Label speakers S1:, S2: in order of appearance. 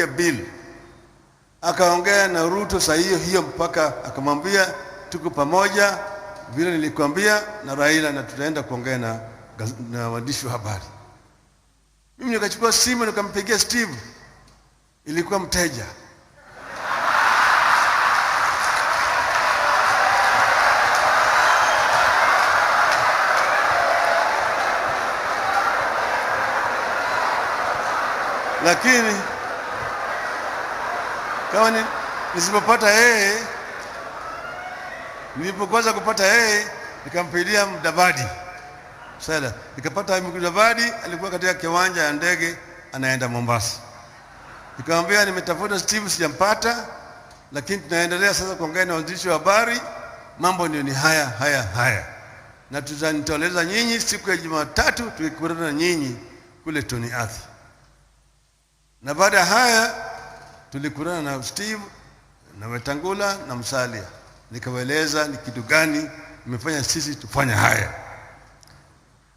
S1: Bill akaongea na Ruto saa hiyo hiyo mpaka akamwambia tuko pamoja vile nilikwambia na Raila, na tutaenda kuongea na waandishi wa habari. Mimi nikachukua simu nikampigia Steve, ilikuwa mteja. Lakini kama nisipopata yeye, nilipokosa kupata yeye nikampigia Mudavadi Sasa nikapata Mudavadi, alikuwa katika kiwanja ya ndege anaenda Mombasa. Nikamwambia nimetafuta Steve sijampata, lakini tunaendelea sasa kuongea na waandishi wa habari, mambo ndio ni haya haya haya, na tutanitoleza nyinyi siku ya Jumatatu tukikutana na nyinyi kule Tony Athi. Na baada ya haya tulikutana na Steve na Wetangula na Musalia, nikawaeleza ni kitu gani imefanya sisi tufanye haya.